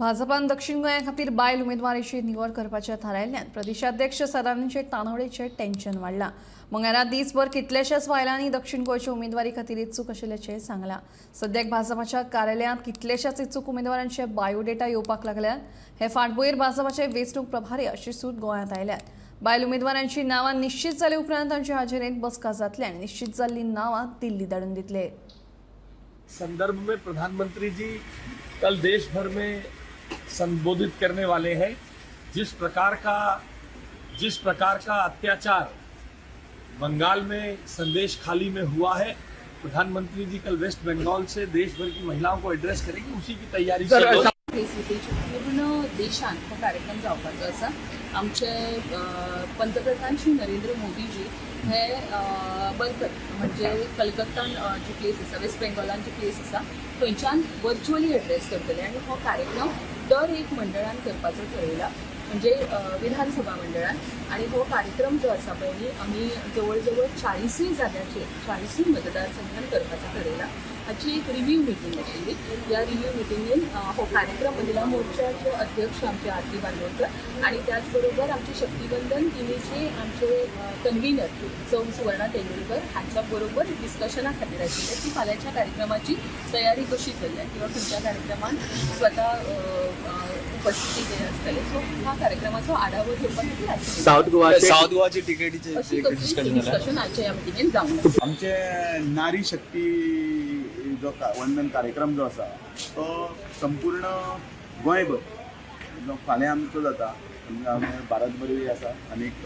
भाजपान दक्षिण गोंया खातीर बायल उमेदवाराची निवड करपाचें थारायल्ल्यान प्रदेशाध्यक्ष सदानंद शेट तानवडेचें टेन्शन वाडलां. मंगळारा दीसभर कितल्याशाच बायलांनी दक्षिण गोंयच्या उमेदवारी खातीर इत्सूक आशिल्ल्याचें सांगलां. सद्याक भाजपाच्या कार्यालयांत कितल्याशाच इत्सूक उमेदवारांचे बायोडेटा येवपाक लागल्यात. हे फाटभुंयेर भाजपाचे वेंचणूक प्रभारी अशी सूत गोंयांत आयल्यात. बायल उमेदवारांची नांवां निश्चित जाले उपरांत तांचे हाजेरेंत बसका जातली आनी निश्चित जाल्लीं नांवां दिल्ली धाडून दितले. संदर्भ में प्रधानमंत्री जी कल देश भर में संबोधित करने वाले हैं. जिस प्रकार का अत्याचार बंगाल में संदेश खाली में हुआ है, प्रधानमंत्री जी कल वेस्ट बंगाल से देश भर की महिलाओं को एड्रेस करेंगे, उसी की तैयारी चल रही है. पूर्ण देशांत हो कार्यक्रम जावपाचो आसा. आमचे पंतप्रधान श्री नरेंद्र मोदीजी हे बरकत म्हणजे कलकत्तान जी प्लेस आसा, वेस्ट बेंगॉलान जी प्लेस आसा थंयच्यान वर्च्युअली एड्रेस करतले आनी हो कार्यक्रम दर एक मंडळान करपाचो ठरयला, म्हणजे विधानसभा मंडळान. आनी हो कार्यक्रम जो आसा पळय न्ही आमी जवळ जवळ 40 जाग्यांचेर 40 मतदारसंघान करपाचो ठरयला. हाची एक रिव्यू मिटींग आशिल्ली. ह्या रिव्यू मिटिंगेन हो कार्यक्रम महिला मोर्चाचे अध्यक्ष आमचे आरती बांदोडकर आणि त्याचबरोबर आमचे शक्तिबंधन टिमीचे आमचे कन्व्हिनर सौ सुवर्णा तेंडुलकर हांच्या बरोबर डिस्कशना खातीर आशिल्लें की फाल्यांच्या कार्यक्रमाची तयारी कशी चल्ल्या किंवा खंयच्या कार्यक्रमान स्वता उपस्थिती आसतले. सो ह्या कार्यक्रमाचो आढावो घेवपा खातीर आशिल्लें. साऊथ गोवाची तिकेटीचे अशी कसली डिस्कशन आजच्या ह्या मिटिंगेन जावंक. आमचे नारी शक्ती जो वंदन कार्यक्रम जो आसा तो संपूर्ण गोंयभर जो फाल्यां आमचो जाता, भारतभरूय आसा. आनीक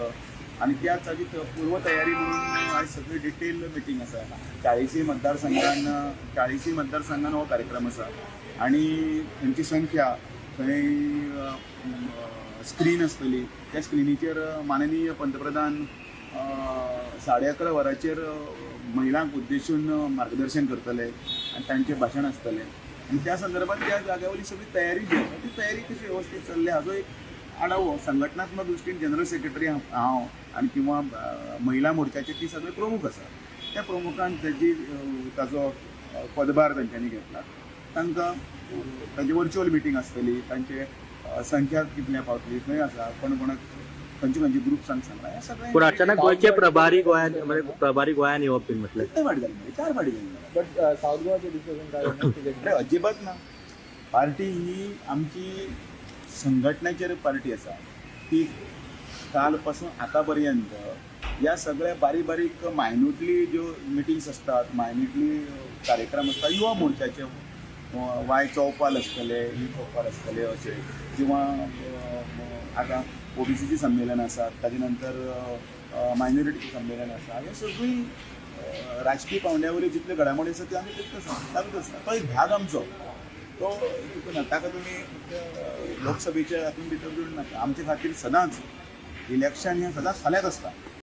आनी त्याच ताजी पूर्वतयारी म्हणून आयज सगळी डिटेल मिटींग आसा. 40 मतदारसंघान हो कार्यक्रम आसा आनी थंयची संख्या थंय स्क्रीन आसतली, त्या स्क्रिनीचेर माननीय पंतप्रधान 11:30 वरांचेर महिलांक उद्देशून मार्गदर्शन करतले आनी तांचें भाशण आसतलें. आनी त्या संदर्भात त्या जाग्या वयली सगळी तयारी जी आसा ती तयारी कशी वेवस्थीत चल्ल्या हाजो एक आढावो संघटनात्मक दृश्टीन जनरल सेक्रेटरी हांव आनी किंवा महिला मोर्चाचे ती सगळे प्रमुख आसा. त्या प्रमुखान ताजी ताजो पदभार तांच्यांनी घेतला. तांकां तांची वर्च्युअल मिटींग आसतली, तांचे संख्या कितल्या पावतली, खंय आसा, कोण कोणाक खंयचे खंयचे ग्रुप्सांक सांगला, हें सगळें. पूण अचानक गोंयचे प्रभारी गोंयांत प्रभारी गोंयांत येवप बीन म्हटलें कितले फाटी जालें, 4 फाटी जालें. बट साऊथ गोवाचे डिस्कशन काय? अजिबात ना. पार्टी ही आमची संघटनेचेर पार्टी आसा. ती काल पासून आतां पर्यंत ह्या सगळ्या बारीक बारीक मायन्युटली ज्यो मिटिंग्स आसतात, मायन्युटली कार्यक्रम आसता, युवा मोर्चाचे वाय चौपाल आसतले, ही चौपाल आसतले अशें, किंवा आतां ओबीसीचें संमेलन आसा, ताजे नंतर मायनॉरिटीचें संमेलन आसा, हे सगळीं राजकीय पावंड्या वयल्यो जितल्यो घडामोडी आसा त्यो आमी चालूच आसता. तो एक भाग आमचो, तो चुकना. ताका तुमी लोकसभेच्या हातूंत भितर जोडूं नाका. आमचे खातीर सदांच इलेक्शन हें सदांच फाल्यांच आसता.